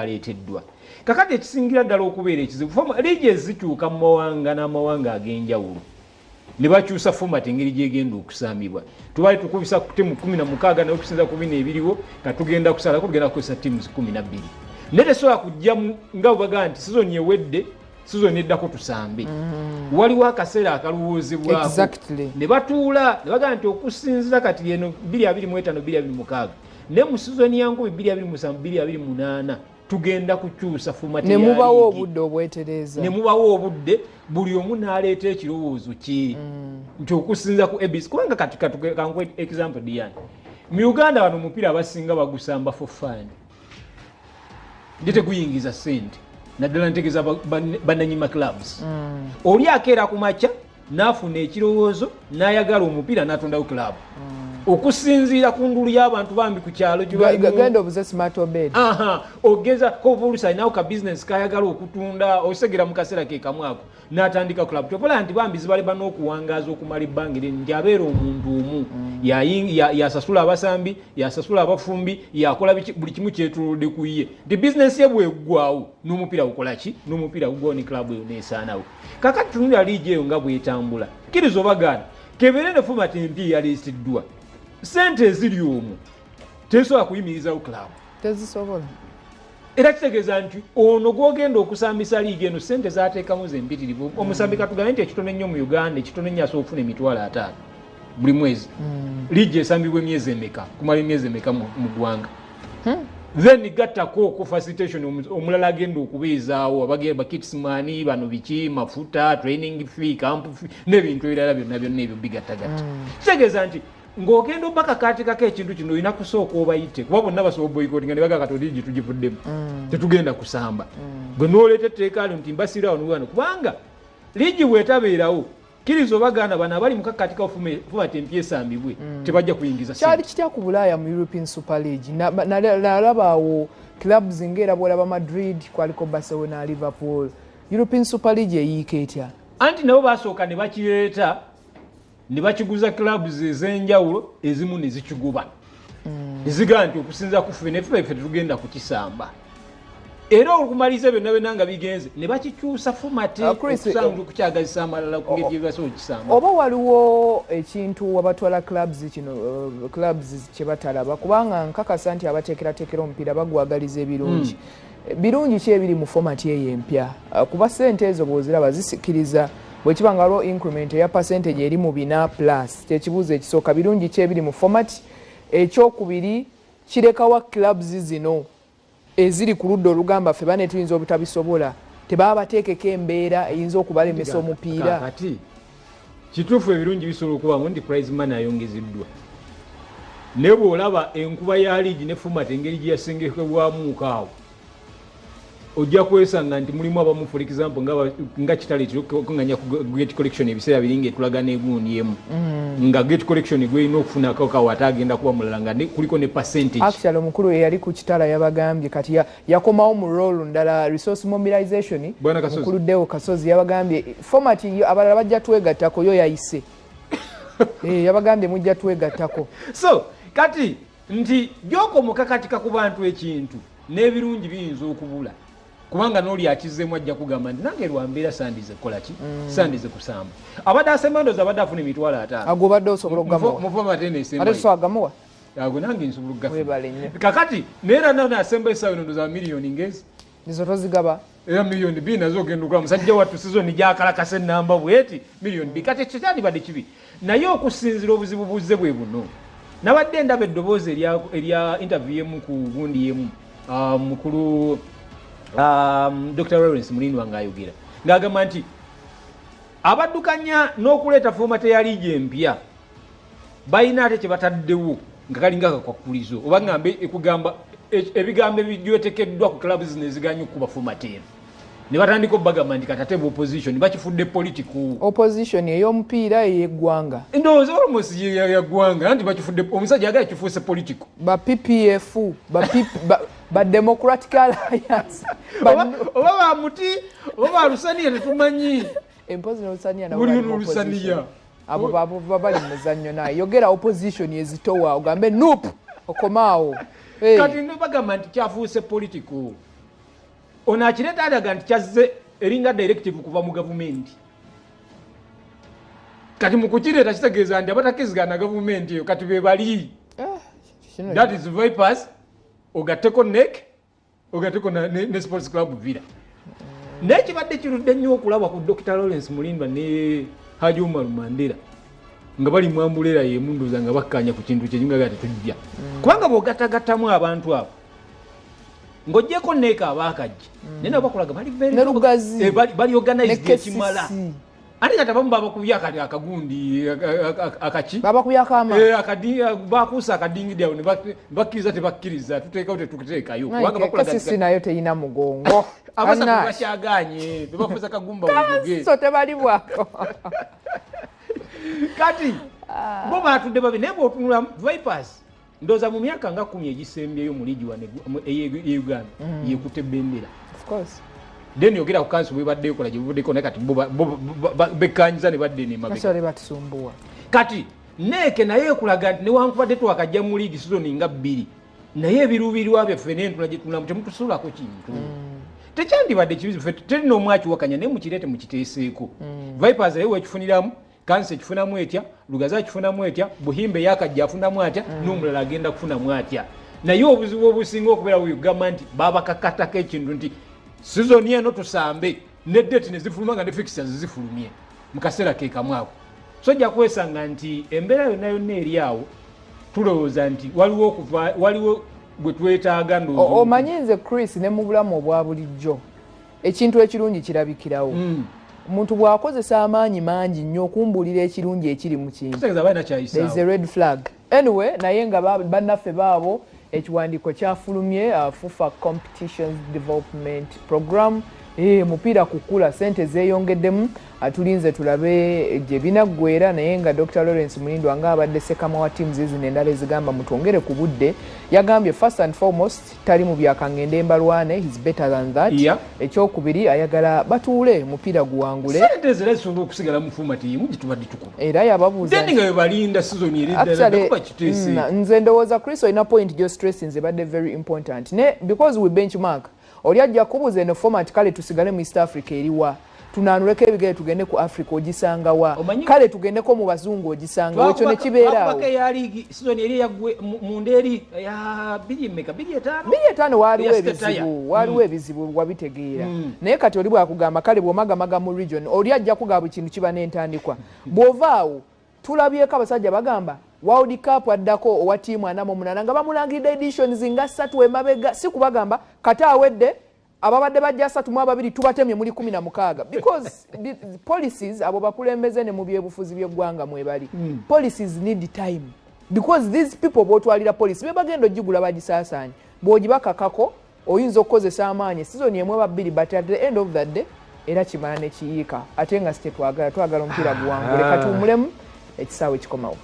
Aleeteddwa kakati ekisingira ddala okubeera ekizibu, liigi ezikyuka mu mawanga n'amawanga ag'enjawulo ne bakyusa format engeri gyegenda okusambibwa. Tubali tukubisa tiimu 16, naye okusinza ku bino ebiriwo katugenda kusalako tugenda kukozesa tiimu 12, naye tesobola kujja nga bwebagaa nti sizoni ewedde, sizoni eddako tusambe. Waliwo akaseera akalowoozebwako ne batuula ne bagaa nti okusinzira kati eno 225 226, naye mu sizoni ya 2027 2028 tugenda kukyusa format. Nemubawo obudde obwetereza. Nemubawo obudde, buli omu n'aleeta ekirowoozo ki nti okusinza ku ABC. Kubanga kati kankuwe example, Diane, mu Uganda wano omupiira abasinga bagusamba for fun, ndi teguyingiza sente, naddala ntegeeza bananyima clubs. Oli akeera ku makya n'afuna ekirowoozo n'ayagala omupiira n'atondawo club. Okusinziira ku ndulu y'abantu bambi ku kyalo. Genda obuze Smart Obed. Ogeza koba alinawo ka business kayagala okutunda, osegera mu kaseera ke kamu ako n'atandika club. Tokola nti bambi zibaleba n'okuwangaaza okumala ebbanga eringi, nti abeera omuntu omu yasasula abasambi, yasasula abafumbi, yakola buli kimu kyetuludde ku ye, nti bizinesi ye bweggwawo n'omupiira gukola ki, n'omupiira gugwawo ne club eyo neesaanawo. Kakati tunulira liigi eyo nga bwetambula, kkiriza obagaana kebeere ne format empya eyaleeteddwa, sente eziri omwo tezisobola kuyimirizawo club. Tezisobola. Era kitegeeza nti ono gwogenda okusambisa liigi eno, sente zateekamu zempitirivu. Omusambi katugambe nti ekitono ennyo mu Uganda, ekitono ennyo asobola okufuna 50,000 buli mwezi. Liigi esambibwa emyezi emeka, kumala emyezi emeka mu ggwanga? Then gattako ku facilitation omulala agenda okubeezaawo, ba kitsman bano, biki, mafuta, training fee, camp fee n'ebintu ebirala byonna byonna ebyo bigattagatta. Kitegeeza nti ng'ogenda obakakatikako ekintu kino, olina kusooka obayite, kuba bonna basobola boycottinga ne bagaa kati liigi tugivuddemu, tetugenda kusamba. Gwe n'oleeta etteeka lyo nti mbasirawo niwano, kubanga liigi bwetabeerawo, kkiriza obagaana, bano abali mukakatika format empya esambibwe tebajja kuyingiza. Kyali kitya ku Bulaaya mu European Super League? Nalabaawo clubs ngaera bwolaba Madrid, kwaliko Barcelona, Liverpool. European Super League eyiika etya? Anti nabo basooka ne bakireeta ne bakiguza clubs ez'enjawulo, ezimu ne zikiguba nezigaa nti okusinza kufe nefe ffe tetugenda kukisamba. Era okumaliriza byonna byonna nga bigenze ne bakikyusa format okusanga okukyagazisa amalala ku ngeri gyebasobola okukisamba. Oba waliwo ekintu wabatwala clubs kino, clubs kye batalaba, kubanga nkakasa nti abateekerateekera omupiira bagwagaliza ebirungi. Birungi ki ebiri mu format eyo empya? Kuba sente ezo bw'oziraba zisikiriza, bwe kiba nga waliwo increment eya percentage eri mu 400 plus. Kyekibuuzo ekisooka, birungi ki ebiri mu format? Ekyokubiri, kirekawa clubs zino eziri ku ludda olugamba ffe bane tuyinza obutabisobola? Tebaba bateekeko embeera eyinza okubalemesa omupiira? Kati kituufu, ebirungi bisobola okubamu nti prize money ayongezeddwa, naye bw'olaba enkuba ya liigi ne format engeri gye yasengekebwamuuko awo, ojja kwesanga nti mulimu abamu, for example nga Kitale kunganya ku gate collection, ebiseera biringa etulaga negundi emu nga gate collection gwerina okufunako kawo, ate agenda kuba mulala nga kuliko ne percentage. Actually omukulu eyali ku Kitala yabagambye kati yakomawo mu role ndala, resource mobilization. Mukulu Deo Kasozi yabagambye format abalala bajja twegattako, yo yayise. Yabagambye mujja twegattako. So kati nti gyokomukakatika ku bantu ekintu n'ebirungi biyinza okubula, kubanga n'oli akizeemu ajja kugamba nti nange lwambeera sandize kukola ki, sandize kusamba. Abadde asembandozi abadde afuna 50,000. Ago obadde osobola okugamuwa? Mu format eno esembayo agamuwa? Ago nange nsobola okugafuna kakati, naye era nana asemba essaawa eno ndoza miliyoni ngezi. Nizo tozigaba. Era 2 miliyoni nazo ogenda okula musajja wattu sizoni gyakalakasa enamba bweti, 2 miliyoni. Kati ekyo kyandibadde kibi, naye okusinzira obuzibu buzze bwe buno. Nabadde ndaba eddoboozi erya interview emu ku gundi emu, mukulu Dr Lawrence Mulindwa ng'ayogera ng'agamba nti abaddukanya n'okuleeta format ya liigi empya balina ate kye bataddewo nga kalinga kakwakulizo, oba ngambe ekugamba ebigambo ebijwetekeddwa ku clubs zino eziganya okukuba format eno, ne batandika obagamba nti kati ate opposition bakifudde political. Opposition ey'omupiira, ey'eggwanga? Ndowooza almost yaggwanga, anti bakifudde, omusajja agala kifuuse political. Ba PPF, ba Democratic Alliance. Oba bamuti oba balusaniya, tetumanyi. Empozi n'olusaniya. Nabo bali mu opposition. Abo baba bali mu muzannyo, naye yogera opposition ezitowa, ogambe NUP okomaawo. Kati no bagamba nti kyafuuse political. Ono akireeta alaga nti kyazze eringa directive kuva mu gavumenti. Kati mu kukireeta kitegeeza nti abatakkirizigana gavumenti eyo kati be bali, that is Vipers, ogatteko NEC, ogatteko ne Sports Club Villa. Naye kibadde kirudde nnyo okulaba ku Dr Lawrence Mulindwa ne Haji Umar Mandela nga bali mu umbrella y'emu, ndowooza nga bakkanya ku kintu kyekingaga tetujja, kubanga bw'ogattagattamu abantu abo ng'oggyeko NEC abaakajja, naye nabo bakolaga bali Ne Lugazi. Bali organized Ne ekimala. KCC. Ate kati abamu babakubye akati akagundi akaki. Babakubyako ama Bakuusa akadingidi awo ne bakkiriza, tebakkiriza, tuteekayo, tetuteekayo, kubanga bakolaga KCC nayo teyina mugongo. Abasatu Bannange. bakyaganye bebafuza kagumba wevuge. So tebalibwako. Kati bo batudde babi, naye bwotunula Vipers, ndowooza mu myaka nga 10 egisembyeyo mu liigi wano eye Uganda yekutte bendera. Of course. Then yogera ku kanso bwebadde ekola gye buvuddeko, naye kati bo bekkanyiza ne badda eno emabega. Kasole batusumbuwa. Kati NEC naye ekulaga nti newankubadde twakajja mu liigi season nga 2, naye ebiruubirirwa byaffe n'entula gye tunulamu temutusuulako kintu. Tekyandibadde kibi, ffe teri n'omu akiwakanya, naye mukireete mukiteeseeko. Vipers naye wekifuniramu, kansa ekifunamu etya, Lugazi akifunamu etya, Buhimbe yakajja afunamu atya, n'omulala agenda kufunamu atya? Naye obuzibu obusinga okubeera bwegamba nti babakakatako ekintu nti sizoni eno tusambe, ne date ne zifuluma nga ne fixtures zifulumye mu kaseera ke kamu ako. So ojja kwesanga nti embeera yonna yonna eri awo, tulowooza nti waliwo okuva waliwo gwe twetaaga, ndowooza. Omanyi nze Chris, ne mu bulamu obwa bulijjo ekintu ekirungi kirabikirawo. Omuntu bw'akozesa amaanyi mangi nnyo okumbuulira ekirungi ekiri mu kintu, kitegeeza balina there is a kyayisaawo. red flag. Anyway, naye nga bannaffe baabo ekiwandiiko kyafulumye, FUFA Competitions Development Program. Mupiira kukula, sente zeeyongeddemu, atulinze tulabe gye binaggwera. Naye nga Dr Lawrence Mulindwa nga abadde sekama wa teams zino endala ezigamba mutwongere ku budde, yagambye first and foremost tali mu byakangende embalwane, he's better than that. Ekyokubiri, ayagala batuule mupiira guwangule. Sente zera zisobola okusigala mu format yemu gye tubadde tukuba. Era yababuuza then nga webalinda season eri Actually, ddala bakiteese. Nze ndowooza Chris olina point gyo stress, nze badde very important ne because we benchmark, oli ajja kubuuza eno format, kale tusigale mu East Africa eriwa, tunaanuleko ebigere tugende ku Africa ogisangawa? Kale tugendeko mu bazungu ogisangawa? Ekyo ne kibeera awo. Twakubako eya liigi season eri eyaggwe munda eri ya bbiri mmeka, 2005. 2005 waaliwo Eya State Tire. ebizibu, waaliwo ebizibu wabitegeera. Naye kati oli bwakugamba kale bw'omagamaga mu region, oli ajja kugaba buli kintu kiba n'entandikwa. Bw'ova awo tulabyeko abasajja bagamba World Cup addako owa ttiimu 48 nga bamulangiridde editions nga 3 emabega, si kubagamba kati awedde ababadde bajja 32 tubatemye muli 16, because the policies abo bakulembeze ne mu byebufuzi by'eggwanga mwebali, policies need time, because these people bwotwalira policy be bagenda ogigula bagisaasaanye, bw'ogibakakako oyinza okukozesa amaanyi season emu oba 2, but at the end of the day era kimala nekiyiika, ate nga si kyetwagala. Twagala omupiira guwangule. Katuwumulemu, ekisaawe kikomawo.